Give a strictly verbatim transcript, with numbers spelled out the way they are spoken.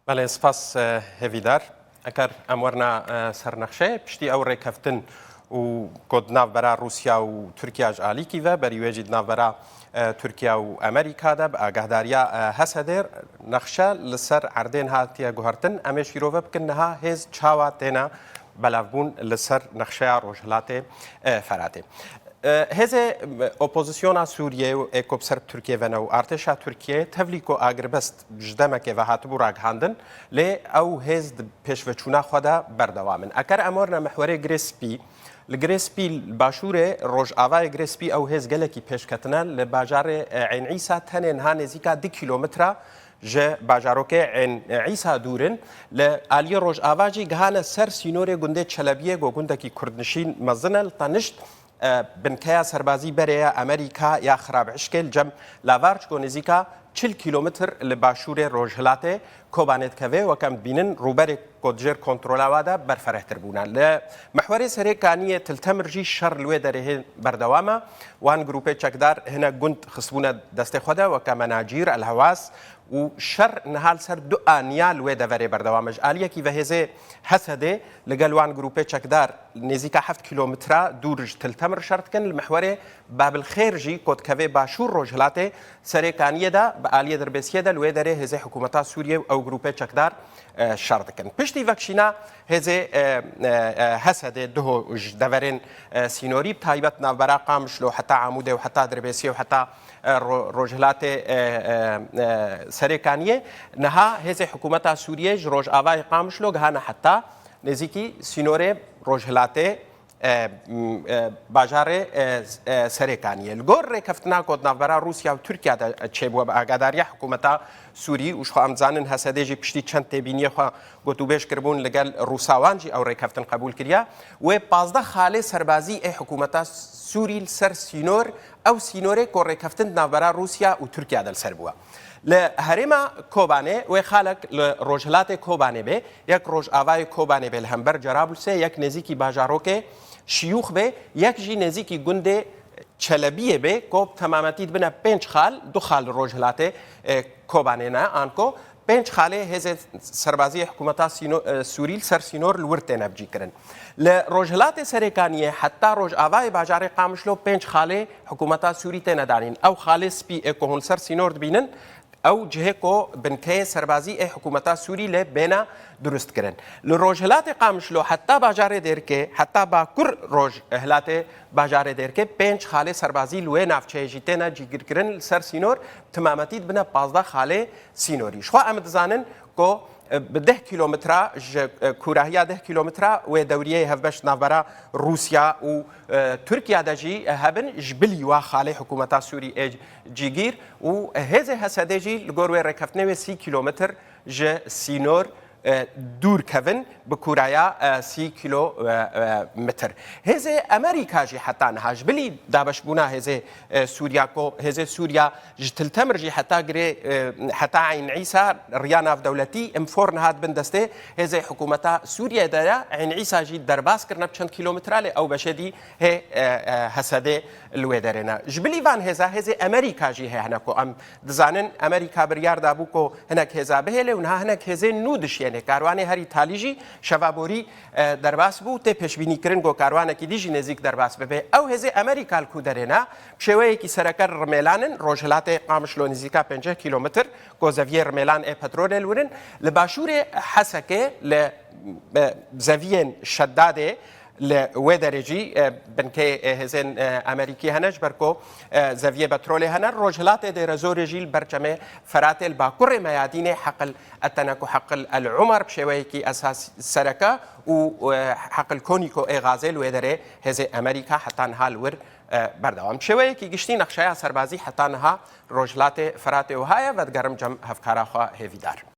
Belê, spas, e, Hêvîdar. Eger em werna, e, ser nexşeyê, piştî ew rêkeftin û ku di navbera Rûsya û Tirkiya ji alîkî ve, berî wê jî di navbera, e, Tirkiya û Amerîka de bi agahdariya, e, Hesedê nexşe li ser erdên hatiye guhertin. Em ê şîrove bikin niha hêz çawa têne belavbûn li ser nexşeya Rojhilatê, e, Feratê. E, hêzê, e, opozisyona Sûriyê û ê ku bi ser Tirkiyê ve ne û artêşa Tirkiyê tevlî ku agirbest ji demekê ve hatibû ragihandin, lê ew hêz di pêşveçûna xwe de berdewam in. Eker em werine mihwerê Girê Spî, li Girê Spî, li başûrê rojavayê Girê Spî ew hêz gelekî pêş ketine, li bajarê, e, Eyn Îsa tenê niha nêzîka du kîlometre ji bajarokê Eyn Îsa dûr in. Li aliyê rojava jî gihane ser sînorê gundê Çelebiyê, ku gundekî kurdnişîn mezin e, li tenişt, e, binkeya serbazî berê ya Amerîka ya Xirabişkê li cem Lavarç, ku nêzîka çil kîlometr li başûrê rojhilatê Kobanê dikeve, wek em dibînin rûberê ku di jêr kontrola wa de berferehtir bûne. Li mihwerê Serê Kaniyê Til Temir jî şer li wê derê hê berdewam e. Wan grûpê çekdar hinek gund xistbûne destê xwe de, weke Menacîr, El Hewas û şer niha li ser du aniya li wê deverê berdewam e. Ji aliyekî ve hêzê Hesedê li gel wan grûpê çekdar nêzîka heft kîlometre dûr ji Til Temir şer dikin. Li mihwerê Babilxêr jî ku dikeve başûr rojhilatê Serê Kaniyê de, bi aliyê Dirbêsiyê de li wê derê hêzê hikûmeta Sûriyê û ew grûpê çekdar, e, şer dikin. Piştî vekşîna hêzê, e, e, e, Hesedê duho ji deverên, e, sînorî, bi taybet navbera Qamişlo heta Amûdê û heta Dirbêsiyê û heta, e, ro-, rojhilatê, e, e, e, Serê Kaniyê, niha hêzê hikûmeta Sûriyê ji rojavayê Qamişlo gihane heta nêzîkî sînorê rojhilatê, e, m, e, bajarê, e, s-, e, Serê Kaniyê. Li gor rêkeftina ku di navbera Rûsya û Tirkiya de çêbû, bi agadariya hikûmeta Sûrî û ji xwe em dizanin Hesedê jî piştî çend têbîniyê xwe gotûbêj kiribûn, li gel Rûsa wan jî ew rêkeftin qebûl kiriye. Wê pazdeh xalê serbazî ê hikûmeta Sûrî li ser sînor, ew sînorê ku rêkeftin di navbera Rûsya û Tirkiya de li ser bûye. Li herêma Kobanê wê xalek li rojhilatê Kobanê bê, yek rojavayê Kobanê bê li hember Cerablusê, yek nêzîkî bajarokê Şiyûx bê, yek jî nêzîkî gundê Çelebiyê bê, ku bi temametî dibine pênc xal, du xal li rojhilatê, e, Kobanê ne, anko pênc xalê hêzên serbazî yê hikûmeta sîno-, e, Sûrî li ser sînor li wir têne bicîkirin. Li rojhilatê Serêkaniyê heta rojavayê bajarê Qamişlo pênc xalê hikûmeta Sûrî têne danîn. Ew xalê spî ê ku hûn li ser sînor dibînin, ew cihê ku binkeyê serbazî ê hikûmeta Sûrî lê bêne durust kirin. Li rojhilatê Qamişlo heta bajarê Dêrikê, heta bakur rojhilatê bajarê Dêrikê pênc xalê serbazî li wê navçeyê jî têne cîgirkirin li ser sînor, timametî dibine pazdeh xalê sînorî. Ji xwe em dizanin ku, e, bi deh kîlometre ji, e, kûrahiya deh kîlometre wê dewriyeyê hevbeş navbera Rûsya û, e, Tirkiya de jî hebin, ji bilî wa xalê hikûmeta Sûrî ê cîgîr û hêzê Hesedê jî li gor wê rêkeftinê wê sî kîlometr ji sînor, e, dûr kevin, bi kûraya, e, sî kîlo, e, e, metr. Hêzê Amerîka jî heta niha ji bilî dabeşbûna hêzê, e, Sûriya, ku hêzê Sûriya ji Til Temir jî heta girê, e, heta Eyn Îsa riya navdewletî, Infor niha di bin destê hêzê hikûmeta Sûriyê de ye. Eyn Îsa jî derbas kirine bi çend kîlometre, lê ew beşê dî hê, e, e, Hesedê li wê derê ne. Ji bilî van hêza, hêzê Amerîka jî heye, hene ku em dizanin Amerîka biryar dabû ku hinek hêza bihêle û niha hinek hêzên nû dişiyêne. Karwanê herî talî jî şeva borî, e, derbas bû. Tê pêşbînîkirin ku karwanekî dî jî nêzîk derbas bibe. Ew hêzê Amerîka li ku derê ne? Bi şêweyekî sereke rimêlan in, rojhilatê Qamişlo nêzîka pêncî kîlometr, ku zeviyê rimêlan ê petrolê li wir in. Li başûrê Hesekê, li, e, zeviyên Şedadê, li wê derê jî, e, binkê, e, hêzên, e, Amerîkî hene, ji ber ku, e, zeviyê petrolê hene. Rojhilatê Dêrezorê jî li ber çemê Feratê li bakurê Meyadînê Heqil Etenek û Heqil El Umer bi şêweyekî esas sereke û, e, Heqil Konîko ê Gazê li wê derê hêzê Amerîka heta niha li wir, e, berdewam. Bi şêweyekî giştî nexşeya serbazî heta niha rojhilatê Feratê wiha ye, vedigerim cem hevkara xwe Hêvîdar.